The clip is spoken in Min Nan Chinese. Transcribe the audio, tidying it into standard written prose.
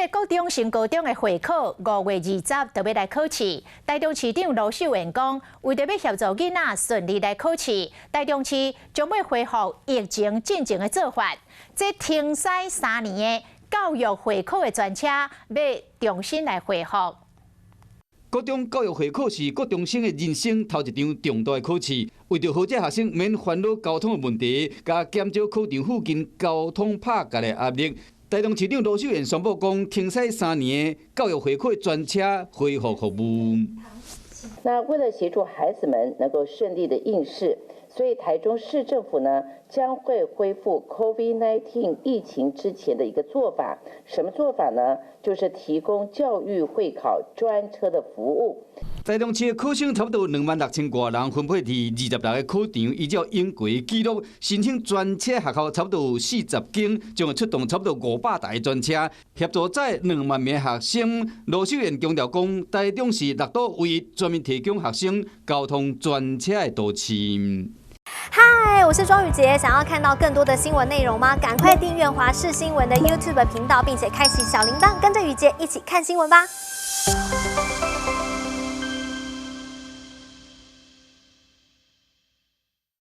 這個國中升高中的會考5月20就欲來考試。台中市長盧秀燕講，為著欲協助囡仔順利來考試，台中市將欲恢復疫情進前的做法。這停駛3年的教育會考的專車，欲重新來恢復。國中教育會考是國中生的人生頭一場重大的考試，為著予這學生免煩惱交通的問題，佮減少考場附近交通拍結的壓力，台中市長盧秀燕宣布講，停駛三年的教育會考專車恢復服務。那為了協助孩子們能夠順利的應試，所以台中市政府呢將會恢復 COVID-19 疫情之前的一個做法。什麼做法呢？就是提供教育會考專車的服務。台中市的考生差不多26,000外人，分配佇26個考場，依照往過記錄，申請專車學校差不多有40間，將會出動差不多500台專車協助載2萬名學生。盧秀燕強調講，台中是六都唯一專門提供學生交通專車的都市。嗨，我是莊宇傑，想要看到更多的新聞內容嗎？趕快訂閱華視新聞的 YouTube 頻道，並且開啟小鈴鐺，跟着宇傑一起看新聞吧。